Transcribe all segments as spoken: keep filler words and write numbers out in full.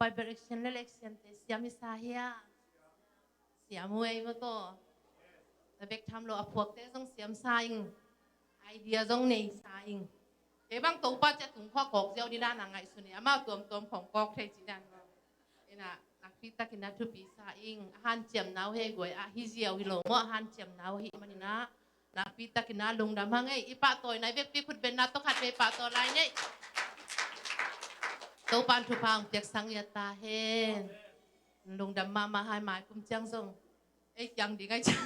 Bible action le action te siam i sa hia. Siam uh ei maw taw. Na bek tham lo a phuakte zong siam sa ing. Idea zong nei sa ing. Kei bang Topa cia tung khua kawk ziau ni dan a ngaihsun i amau tuamtuam khong kawk thei ci dan maw. Ina nakpi takin a thupi sa ing. A hanciamna uh hei guai a hi ziau hi lo maw, a hanciamna uh hi manin a nakpi takin a lungdam hang ei. I pahtawina i vekpi khut benna tawh khat vei pahtawi lai ngei. Topan thupha hong piaksak ngiat ta hen. Lungdam mahmah hai mai kum ciang zong. Ei kiang ding ai ciang.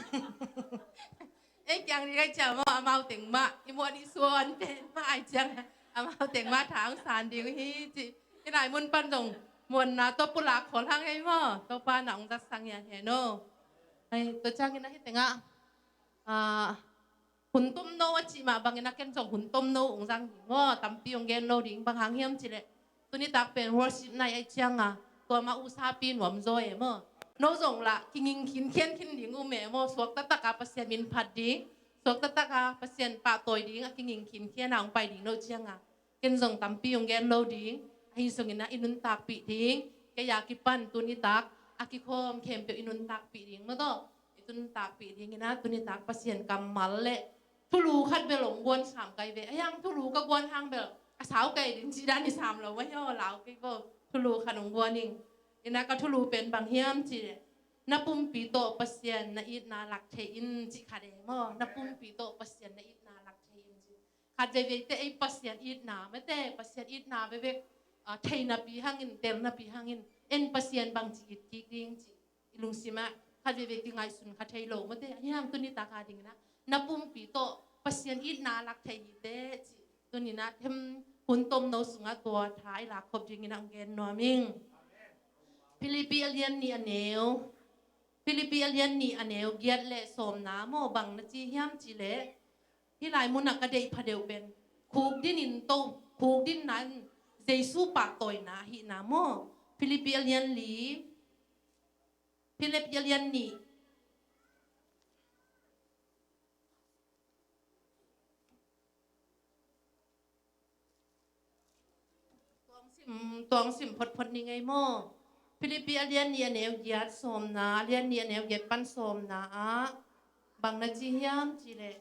Ei kiang ding ai ciang maw amau teng mah. I muan i suan pen mah ai ciang. Amau teng mah thang san ding hi ci. I nai mun pan zong. Muanna tawh pulak khol hang ei maw. Topa na hong zatsak ngiat hen aw. Ai, tua ciangin ahi tengah. Ah, hun tomno a cih mah bangin a ken zong hun tomno hong zang ding maw, tampi hong gen lo ding, bang hang hiam cih leh tuni tak pen worship night ai ciang a, tua mah usapi nuam zaw e maw. No zong lah kinging khinkhian khin ding um e maw, suakta tak a Pasian min phat ding, suakta tak a Pasian pahtawi ding a kinging khinkhian a hong pai ding no ciang a, ken zong tampi hong gen lo ding, ahi zongin a i nuntakpih ding, kei a kipan tuni tak a kikhawm khempeuh i nuntakpih ding maw taw. I nuntakpih dingin a tuni tak Pasian kammal le thulu khat bel hong guan sam kai ve. A hiang thulu ka guan hang bel a sau kai ding ci dan i sam lo mah hi aw, lau kei bo. Thulu khat hong guan ing. Ina ka thulu pen bang hiam cih leh na pumpi tawh Pasian na itna lak thei in cih khat e maw. Na pumpi tawh Pasian na itna lak thei in cih. Khat veiveite ei Pasian itna mate, Pasian itna vevek, ah, thei napi hangin, tel napi hangin, en Pasian bangci it kik ding cih i lungsimah khat veve kingaihsun kha thei lo mate. Ahi hang tuni taka dingin a na pumpi tawh Pasian itna lak thei hi teh ci. Tuni-in a hem hun tomno sungah tua tha i lak khop dingin a hong gen nuam ing. Philippi a lian nih a neu, Philippi a lian nih a neu giat le sawmna maw, bang na ci hiam cih leh, hih lai munah ka deih phadeuh pen khukdin in to, khukdinna in Jesu pahtawina ahihna maw. Philippi a lian li, Philippi a lian nih. Tuang sim, tuang sim photphot ni ngei maw. Philippi a lian nih a neu giat sawmna, a lian nih a neu giat pan sawmna ah bang na ci hiam cih leh,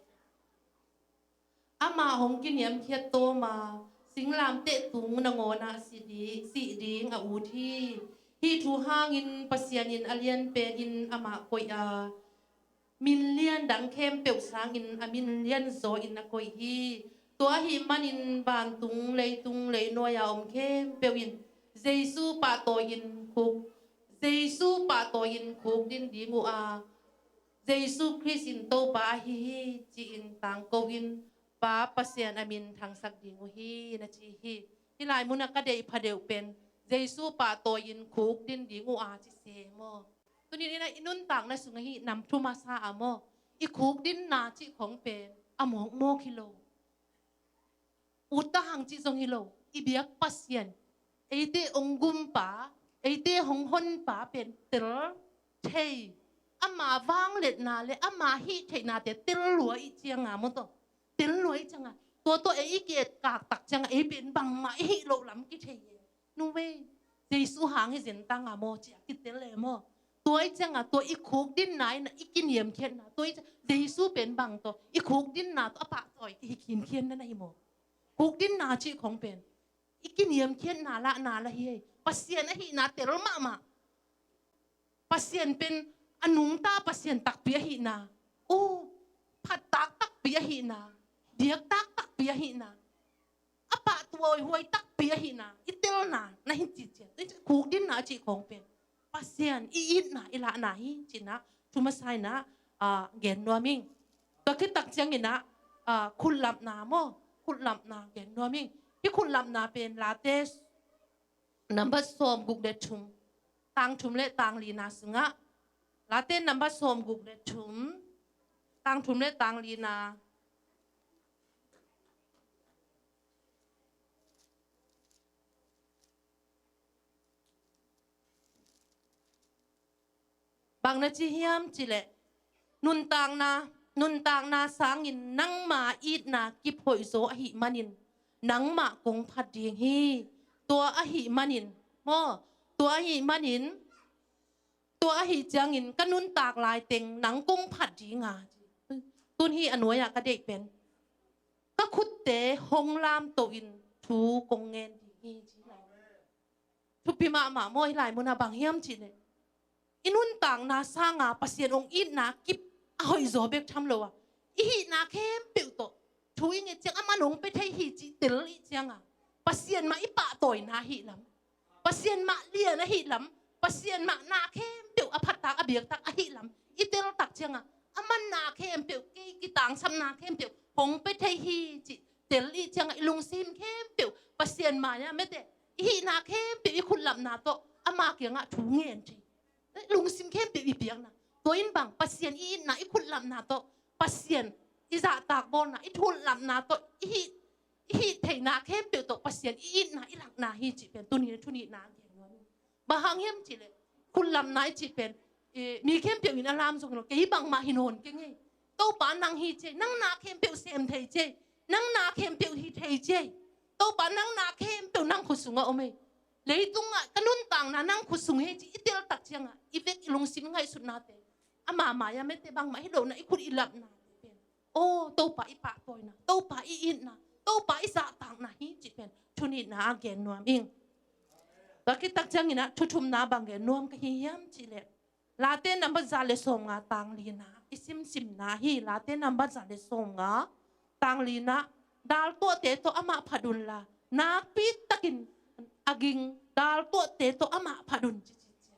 amah hong kiniamkhiat tawm a, singlamteh tung nangawn ah si di, sih ding a ut hi. Hih thu hangin Pasian in a lian penin amah koih a, min lian dang khempeuh sangin a min lian zaw in a koih hi. Tua ahih manin vantung, leitung, leinuai a om khempeuh in Jesu pahtawi in khuk, Jesu pahtawi in khukdin ding uh a, Jesu Khrist in Topa ahi hi ci-in tangko in, Pa Pasian a min thangsak ding uh hi, na ci hi. Hih lai munah ka deih phadeuh pen Jesu pahtawi in khukdin ding uh a ci se maw. Tuni-in a i nuntakna sungah hih nam thu masa ah maw, i khukdinna cih khong pen a mawkmawk hi lo. Ut ta hang cih zong hi lo, i biak Pasian, eite hong gumpa, eite hong honpa pen tel thei, ama vangliatna le ama hih theihnate tel lua i cianga maw taw, tel lua i cianga, tua tawh ei i ki-etkak tak cianga ei pen bangmah i hih loh lam kithei e. Nuwe, Jesu hang hi zentanga maw cia kitel e maw. Tua i cianga tua i khukdinna in a i kiniamkhiatna, tua i cianga Jesu pen bang tawh i khukdinna tawh a pahtawi kihi khinkhiatna na hi maw. Khukdinna cih khong pen i kiniamkhiatna lahna la hi hei. Pasian ahihna tel mahmah. Pasian pen a nungta Pasian takpi ahihna. Oh, phattak takpi ahihna. Biaktak takpi ahihna. A pahtawi huai takpi ahihna i telna na hi ci ciat. Khukdinna a cih khong pen Pasian i itna i lahna hi cihna thu masa in a, ah, gen nuam ing. Tua khit tak ciangin a, ah, khutlapna maw, khutlapna gen nuam ing. Hih khutlapna pen Late number sawmguk le thum, tang thum le tang lina sungah, Late number sawmguk le thum, tang thum le tang lina. Bang na ci hiam cih leh, nuntakna, nuntakna sangin nangma itna kip hoihzaw ahih manin nangmah kong phat ding hi. Tua ahih manin maw, Tua ahih manin, tua ahih ciangin ka nuntak laiteng nang kong phat ding a, tun hi a nuai-ah ka deih pen, ka khutte hong lamto in thu kong ngen ding hi, ci lai. Thupi mahmah maw, hih lai munah bang hiam cih leh, i nuntakna sanga Pasian hong itna kip a hoihzaw bek tham lo a, i hihna khempeuh tawh thu i nget ciang aman hong pia thei hi cih tel i hih cianga, Pasian mah i pahtawina ahih lam, Pasian mah lian ahih lam, Pasian mah na khempeuh a phattak a biaktak ahih lam i teltak cianga, aman na khempeuh, kei kitangsapna khempeuh hong pia thei hi cih tel i hih cianga, i lungsim khempeuh Pasian mai-ah mete, i hihna khempeuh i khutlapna tawh ama kiangah thu ngen thei. Lungsim khempeuh i piakna. Tua in bang, Pasian i itna i khutlapna tawh, Pasian i zahtak bawlna i khutlapna tawh, i hih, i hih theihna khempeuh tawh Pasian i itna i lakna hi cih pen tuni, tuni na gen nuam. Bang hang hiam cih leh, khutlapna i cih pen, eh, mi khempeuh in a lam zong lo, kei bangmah hi nawn keng ei. Topa nang hi ci ei, nang na khempeuh sem thei ci ei, nang na khempeuh hi thei ci ei. Topa nang na khempeuh nang khut sungah om ei. Leitungah ka nuntakna nang khut sung hi ci i teltak ciangah, i vek i lungsim ngaihsutnate ama mai-ah mete, bangmah hi lohna i khut i lapnate pen, aw, Topa i pahtawina, Topa i itna, Topa i zahtakna hi cih pen tuni na a gen nuam ing. Tua khit tak ciangin ah thu thumna bang gen nuam ka hi hiam cih leh, Late nambat za le sawmnga tang lina i simsimna hi. Late nambat za le sawmnga tang lina, dal tuahte tawh amah phat unla, nakpi takin a ging dal tuahte tawh amah phat un, ci, ci, ci.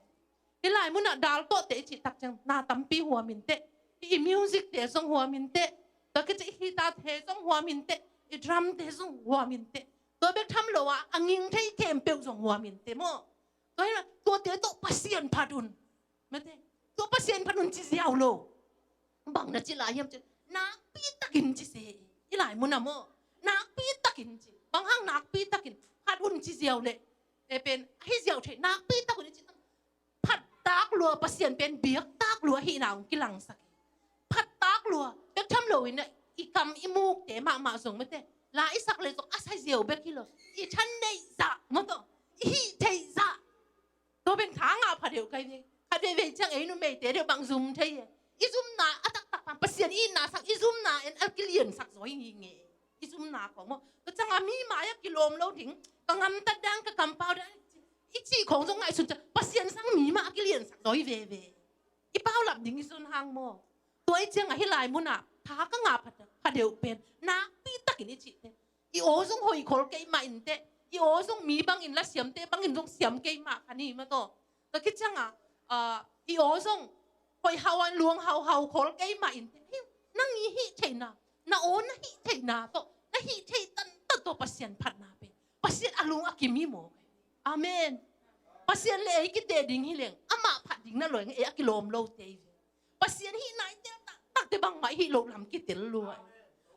Hih lai munah dal tuahte i cih tak ciang na tampi huam inteh. I, i music-te zong huam inteh. Tua khit ciang i guitar-te zong huam inteh. I drum-te zong huam inteh. Tua bek tham lo a, a ging thei khempeuh zong huam inteh maw. Tua hi la, tuate tawh Pasian phat un. Mete, tua Pasian phat un ci ziau lo. Bang na ci lai hiam cih, nakpi takin ci se. Hih lai munah maw, nakpi takin ci. Bang hang nakpi takin phat un ci ziau leh, te pen ahi ziau thei, nakpi tak un i cih tak, phattak lua Pasian pen biaktak lua ahihna hong kilangsak hi. Phattak lua bek tham loin ah, i kam i mukte mahmah zong mete, la i sak leh zong a sa ziau bek hi lo. I than neih zah maw tawh, i hih theih zah. Tua pen tha ngah pha deuh kai ve. Khat veivei ciang ei numeite deuh bang zum thei e. I zumna a taktak pan Pasian i itna sang i zumna en a kiliansak zaw hi nge. I zumna khawng maw, tua ciangah mi mai-ah kilawm lo ding, ka gamtat dan, ka kampau dan i cih khawng zong ngaihsun ciang Pasian sang mi mah a kiliansak zaw hi veve. I paulap ding i zon hang maw. Tua i ciangah hih lai munah tha ka ngah pha, pha deuh pen nakpi takin i cihte, i aw zong hoih khol kei mah inteh. I aw zong mi bangin la siamte bangin zong siam kei mah kha ni maw tawh. Tua khit ciangah, ah, i aw zong hoih hauh an luang hauhau khol kei mah inteh. Hi, nang i hih theihna, na aw na hih theihna tawh, na hih theih tantan tawh Pasian phatna pen Pasian a lung a kim hi maw. Amen. Pasian le ei kiteh ding hi leng, amah phat ding na lawh ing, ei a kilawm lote hi ve. Pasian hihna i tel taktakte bangmah i hih loh lam kitel lua.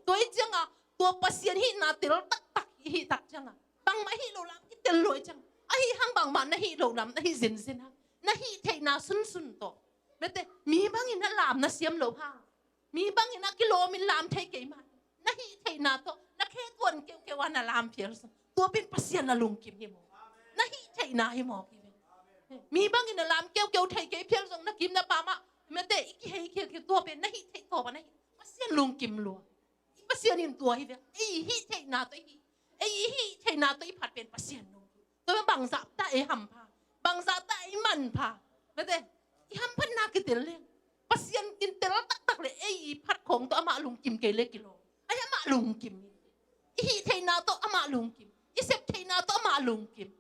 Tua i ciangah, tua Pasian hihna tel taktak i hih tak ciangah, bangmah i hih loh lam kitel lua i ciangah, ahi hang bangmah na hih loh lam na hih zenzen hang, na hih theihna sunsun tawh. Mete, mi bangin na lam na siam loh hang, mi bangin a kilawmin lam thei kei mah, na hih theihna tawh na khetuan keukeu a na lam phial zong, tua pen Pasian a lungkim hi maw. Na hih theihna hi maw, kive. Mi bangin na lam keukeu thei kei phial zong, na kim na pam ah mete, i kihei khialkhial, tua pen na hih theih tawp a na hih, Pasian lungkim lua. I Pasian in tua hi ve. Ei i hih theihna tawh i hih, ei i hih theihna tawh i phat pen Pasian lungkim. Tua pen bangzah ta ei hampha, bangzah ta ei manpha, mete, i hamphatna kitel leng, Pasian in tel taktak leh ei i phat khawng tawh amah lungkim kei leh kilawm. Ai, amah lungkim hi. I hih theihna tawh amah lungkim, i sep theihna tawh amah lungkim.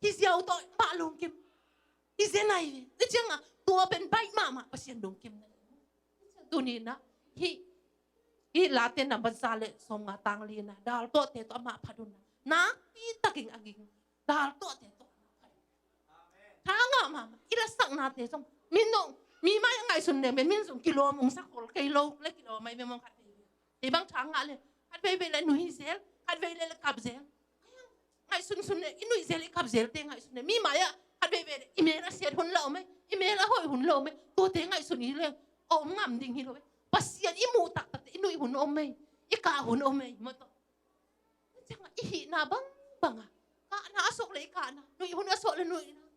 Hi ziau tawh amah lungkim. Hi zen ai ve. Tua ciangah tua pen baih mahmah Pasian lungkimna. Tuni-in ah hih, hih Late nambat za le sawmnga tang lina, dal tuahte tawh amah phat unla, nakpi takin a ging dal tuahte tawh amah phat un. Tha ngah mahmah. I lasaknate zong, min zong, mi mai-ah ngaihsun leng pen min zong kilawm ung, sa khol kei lo leh kilawm ai ve maw, khat veivei. Kei bang tha ngah leh khat veivei leh nuih zel, khat vei leh kap zel. Ngaihsunsun leh, i nuih zel i kap zelte ngaihsun leh, mi mai-ah khat veivei leh i mel a siat hun la om ei, i mel a hoih hun la om ei. Tuate ngaihsun i leng a om ngam ding hi lo ei. Pasian i muh taktakte i nuih hun om ei, i kah hun om ei, maw tawh. Tua ciangah i hihna bangbang ah, ka Kahna a suak le i kahna, nuih hun a suak le nuihna,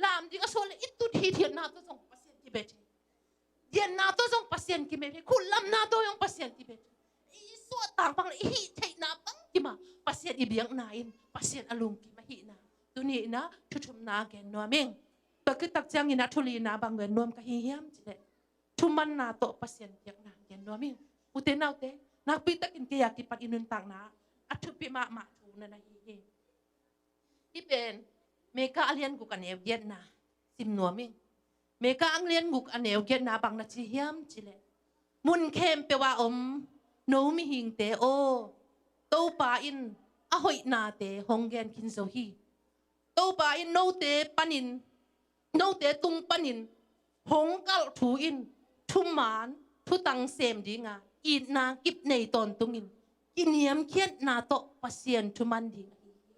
lam ding a suak le i tut hithiatna tawh zong Pasian kibet hi. Dianna tawh zong Pasian kibet hi. Khutlamna tawh zong Pasian kibet hi. I suahtak bang le i hih theihna bangkim ah Pasian i biakna in Pasian a lungkim ahihna tuni in ah thu thumna gen nuam ing. Tua khit tak ciangin ah thu lina bang gen nuam ka hi hiam cih leh, thumanna tawh Pasian biakna gen nuam ing. Ute naute, nakpi takin kei a kipan i nuntakna a thupi mahmah thu na na hi hi. Hih pen Mika a lian guk a neu giatna sim nuam ing. Mika a lian guk a neu giatna bang na ci hiam cih leh, mun khempeuh a om no mihingte aw, Topa in a hoihnate hong gen khin zo hi. Topa in note panin, note tung panin hong kalh thu in thuman thutang sem ding a, itna kip nei tawntungin kiniamkhiatna tawh Pasian thuman ding ahi hi.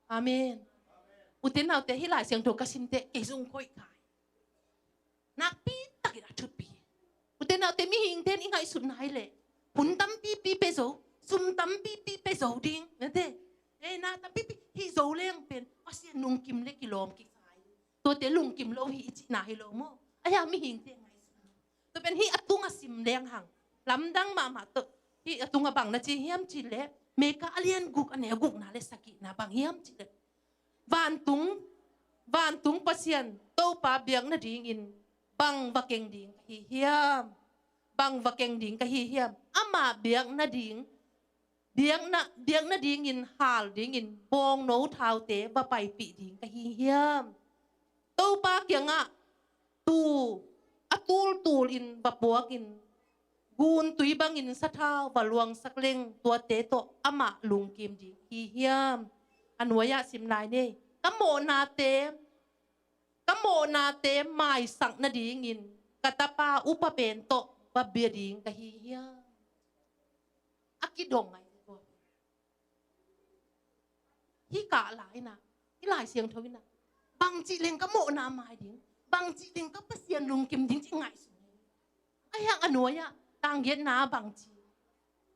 Amen. Ute naute, hih Lai Siangtho ka simte kei zong koih kai. Nakpi takin a thupi. Ute naute, mihingte in i ngaihsutna hi leh hun tampipi pe zo, sum tampipi pe zo ding, na te, eh, na tampipi hi zo leng pen Pasian lungkim le kilawm kisai. Tuate lungkim lo hi i cihna hi lo maw? Ahi a mihingte ngaihsutna. Tua pen hih a tung a sim leng hang lamdang mahmah tawh. Hih a tung a bang na ci hiam cih leh, Mika a lian guk a neu gukna le sagihna bang hiam cih leh, vantung, vantung Pasian Topa biak nadingin bang va keng ding ka hi hiam? Bang va keng ding ka hi hiam? Amah biak nading, biakna, biak nadingin hal dingin bawngno thaute va paipih ding ka hi hiam? Topa kiangah tuu a tultul in va puakin, guntui bangin sathau va luangsak leng tuate tawh amah lungkim ding hi hiam? A nuai-ah sim lai ni. Ka mawhnate, ka mawhnate maisak nadingin ka tapa upa pen tawh va bia ding ka hi hiam? A kidong ngai tua. Hih kah lai in ah, hih Lai Siangtho in ah, bangci leng ka mawhna mai ding, bangci leng ka Pasian lungkim ding ci ngaihsun. Ahi hang a nuai-ah tanggiatna bangci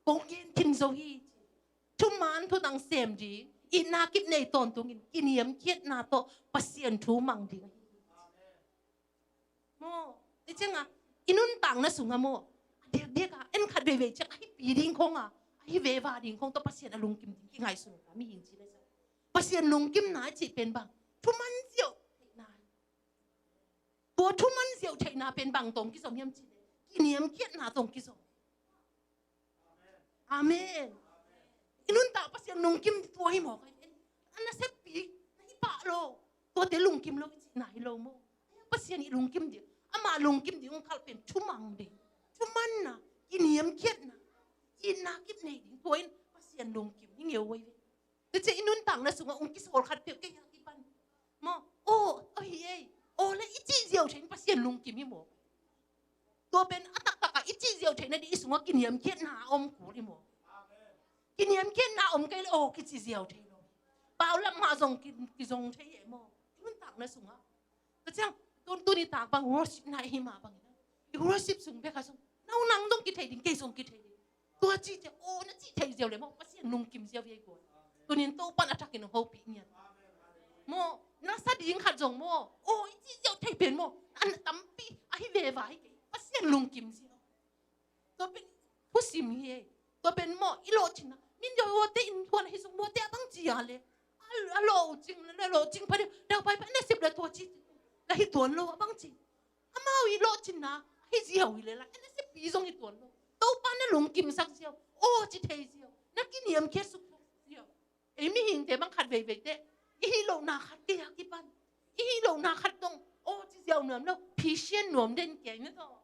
kong gen khin zo hi ci. Thuman thutang sem ding, itna kip nei tawntungin kiniamkhiatna tawh Pasian thu mang ding ahi hi. Maw, i cianga i nuntakna sunga maw, a diakdiaka en khat veivei ciang ahi pi ding khonga, ahi veva ding khong tawh Pasian a lungkim ding kingaihsun ka mihing ci le sa. Pasian lungkimna i cih pen bang, thuman ziau theihna. Tua thuman ziau theihna pen bang tawh kizom hiam cih leh, kiniamkhiatna tawh kizom. Amen. I nuntak Pasian lungkim ding tua hi maw? A naseppi na hi pah lo. Tuate lungkim lo i cihna hi lo maw? Pasian i lungkim ding, amah lungkim ding hong kalh pen thumang ding, thumanna, kiniamkhiatna, itna kip nei ding. Tua in Pasian lungkim hi ngeu wai ve. Tua ciang i nuntakna sungah hong kisawl khat peuh kei a kipan maw? Aw, aw hi ei. Aw le i cih ziau theih in Pasian lungkim hi maw? Tua pen a taktak ah i cih ziau theih nading i sungah kiniamkhiatna a om kul hi maw? Kiniamkhiatna om kei le aw kici ziau thei lo. Pau lam mah zong ki, kizong thei e maw? I nuntakna sungah. Tua ciang tun, tuni tak bang worship na i hi mah bangin ah, i worship sung bek ah zong nau nang zong kithei ding, kei zong kithei ding. Tua ci ciang aw na cih thei ziau le maw, Pasian lungkim ziau hi ei guai. Tunin Topan a thakin hong hopih ngiat. Maw, na sa ding khat zong maw, aw i cih ziau thei pen maw, an tampi ahi veva hi kei, Pasian lungkim ziau. Tua pen husim hi ei. Tua pen maw i lawhcinna, min deuh awte in thuan ahi zong mawte a bangci a le, a, a lawh uh cing le, a lawhcing pha deuh, deuh pai pha na sep le tua ci la hi tuan lo a bangci. Amau i lawhcinna ahi ziau hi le la, na seppi zong hi tuan lo. Topa na lungkimsak ziau, aw ci thei ziau, na kiniamkhiat suk ziau. Ei mihingte bang khat veiveite i hih lohna khat kei a kipan, i hih lohna khat dong aw ci ziau nuam lo, phisian nuam den kei na tawh.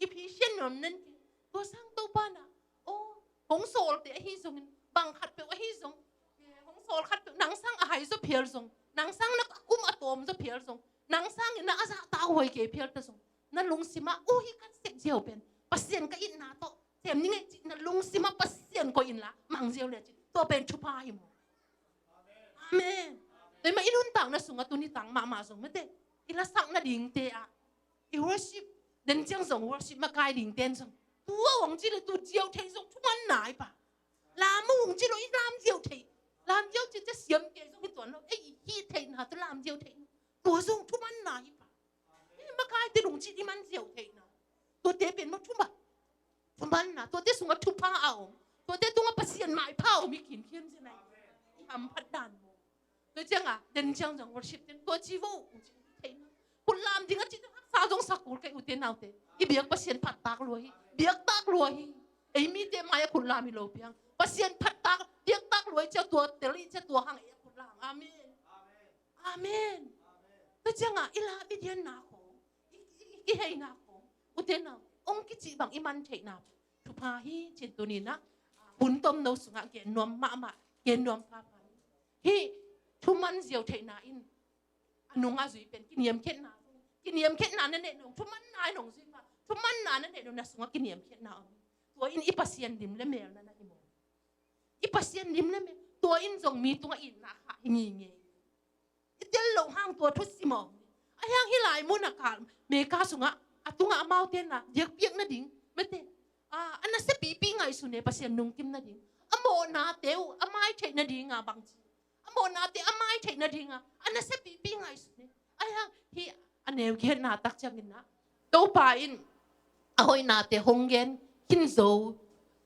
I phisian nuam den kei. Tua sang Topa na, aw, hong sawlte ahi zongin, bang khat peuh ahi zong, eh, hong sawl khat peuh nang sang a hai zaw phial zong, nang sang na a kum a tawm zaw phial zong, nang sangin na a zahtak huai kei phial ta zong, na lungsimah aw hih ka sep ziau pen Pasian ka itna tawh sem ni ngei cih na lungsimah Pasian koih inla mang ziau le cih, tua pen thupha hi maw? Amen. Tua i mah i nuntakna sungah tuni tang mahmah zong mate, i lasak nadingte ah, i worship den ciang zong worship makai dingte in zong, tua hong ci le tu ziau thei zong thuman nai pa. Lam uh hong ci lo i lam ziau thei. Lamziau cih ciang siam kei zong hi tuan lo. Ei, hih theihna tawh lamziau theihna, tua zong thumanna hi pah. Ei, makaite lungcin i man ziau theihna, tuate pen maw thuman, thumanna, tuate sungah thupha a om, tuate tungah Pasian maipha a om i kinkhian zia nai. I hamphat dan maw. Tua ciangah den ciang zong worship ten tua ci vo, theihna. Khut lam ding a cih ciang haksa zong sak kul kei, ute naute. I biak Pasian phattak lua hi, biaktak lua hi. Ei mite mai-ah khut lam hi lo piang. Pasian phattak, biaktak lua hi ciang tua tel hi ciang tua hang ei a khut lam. Amen. Amen. Tua ciangah i la i dianna khong, i, i, i kiheina khong, ute nau, hong kicih bang i man theihna thupha hi cin tuni-in ah, hun tomno sungah gen nuam mahmah, gen nuam phapha. Hih thuman ziau theihna in a nungah zui pen kiniamkhiatna, kiniamkhiatna na neih nung, thumanna in hong zui pah, thumanna na neih nung na sungah kiniamkhiatna om. Tua in i Pasian lim le mel na na hi maw. I Pasian lim le mel, tua in zong mi tungah itna khah hi ngingei. I tel loh hang tua thusim om. Ahi hang hih lai mun a kal Meka sungah, a tungah amaute na diakpiak nading, mate, a, a nasia pipi ngaihsun e, Pasian lungkim nading. A mawhnate uh a mai theih nadinga bangci, a mawhnate a mai theih nadinga a nasia pipi ngaihsun e. Ahi hang hih a neu giatna tak ciangin ah, Topa in a hoihnate hong gen khin zo,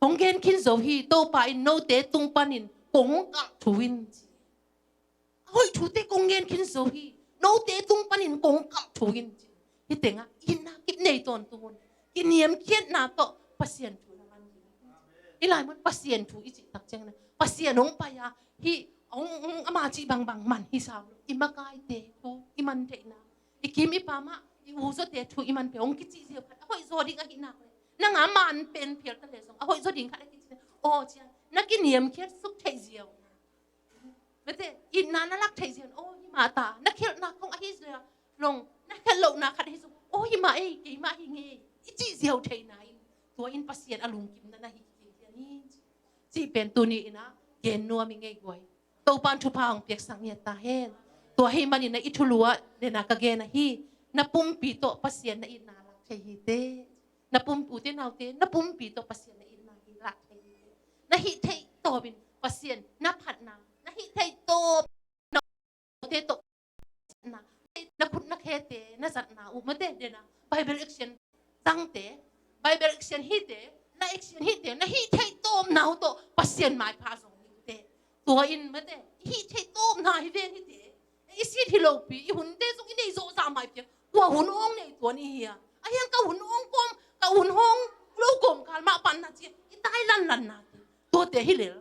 hong gen khin zo hi. Topa in note tung panin kong kalh thu in ci. A hoih thute kong gen khin zo hi. Note tung panin kong kalh thu in ci. Hih tengah itna kip nei tawntung un. Kiniamkhiatna tawh Pasian thu na man hi. Hih lai mun Pasian thu i cih tak ciangin ah, Pasian hong pai a, hih hong, hong ama cih bangbang man hi sam lo. I makaite thu i man theihna, i kim i pam ah i u zawte thu i man peuh hong kicih ziau khat a hoih zaw ding ahih nak leh, nang a man pen phial ta leh zong a hoih zaw ding khat a kicih leh, aw cia, na kiniamkhiat suk theih ziau, mate, itna na lak theih ziau, aw hih mah ta, na khialhna khong ahi ziau, long, na khialh lohna khat ahi zong, aw hih mah ei, keimah hi ngei, i cih ziau theihna in, tua in Pasian a lungkimna na hi khin hi. Cih pen tuni in ah gen nuam i ngei guai. Topa'n thupha hong piaksak ngiat ta hen. Tua ahih manin ah i thulu ah den a ka gen ahi, na pumpi tawh Pasian na itna lak thei hi teh. Na pum, ute naute, na pumpi tawh Pasian na itna hi lak thei hi teh. Na hih theih tawpin Pasian na phatna, na hih theih tawp, na te tawh na, na khut na khete na zatna uh, mate, den a Bible action zangte, Bible action hite, na action hite, na hih theih tawpna uh tawh Pasian maipha zong hi teh. Tua in, mate, i hih theih tawpna hi ven hi teh. I sit hi lopi, i hunte zong i nei zawhzah mai piang, kua hun hong nei tuan i hi a. Ahi hang ka hun hong kawm, ka hun hong lo kawmkal mah pan na ci a, i tai lanlanna te, tuate hi lel.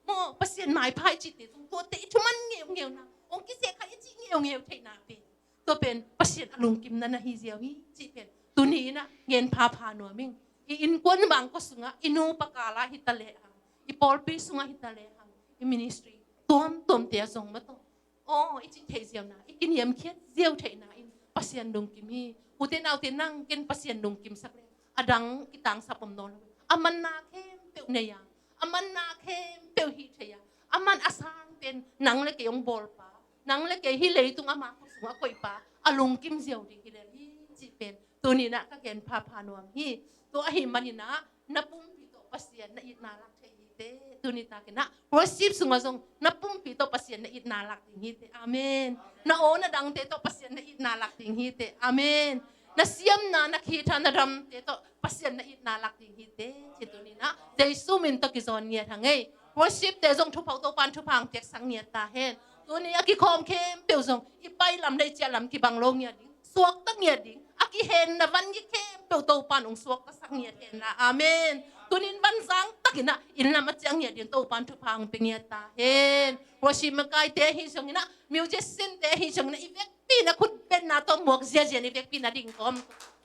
Maw, Pasian maipha i cihte zong, tuate i thuman ngeungeuna, hong kiseh khat i cih ngeungeu theihna pen, tua pen Pasian a lungkimna na hi ziau hi cih pen tuni in ah gen phapha nuam ing. I innkuan bangkua sungah, i nupa kal ah hi ta lehang, i pawlpi sungah hi ta lehang, i ministry tuamtuamte ah zong mataw, aw, i cih theih ziauna, i kiniamkhiat ziau theihna in Pasian lungkim hi. Ute naute, nang ken Pasian lungkimsak leh a dang kitangsap om nawn lo. A manna khempeuh nei a, a manna khempeuh hih thei a, a man a sang pen nang le kei hong bawlpa, nang le kei hih leitung ama khut sungah koihpa a lungkim ziau ding hi lel hi cih pen tuni in ah ka gen phapha nuam hi. Tua ahih manin ah na pumpi tawh Pasian na itna lak thei hi teh. Tuni takin ah worship sungah zong na pumpi tawh Pasian na itna lak ding hi teh. Amen. Na aw na dangte tawh Pasian na itna lak ding hi teh. Amen. Na siamna, na khitha, na damte tawh Pasian na itna lak ding hi teh. Ci tuni in ah Jesu min tawh kizawn ngiat hang ei. Worship te zong thupha, Topa'n thupha hong piaksak ngiat ta hen. Tuni a kikhawm khempeuh zong i pai lam le i ciah lam kibang lo ngiat ding, suakta ngiat ding, a kihenna van ngi khempeuh Topa'n hong suaktasak ngiat hen la. Amen. Tunin van zang takin ah inn lam a ciah ngiat ding Topa'n thupha hong pia ngiat ta hen. Worship makaite ahi zongin ah, musician te ahi zongin ah, i vekpi in ah khut betna tawh muak ziazia in i vekpi in ah ding khawm,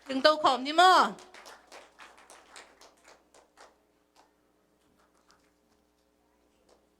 ding to khawm ni maw.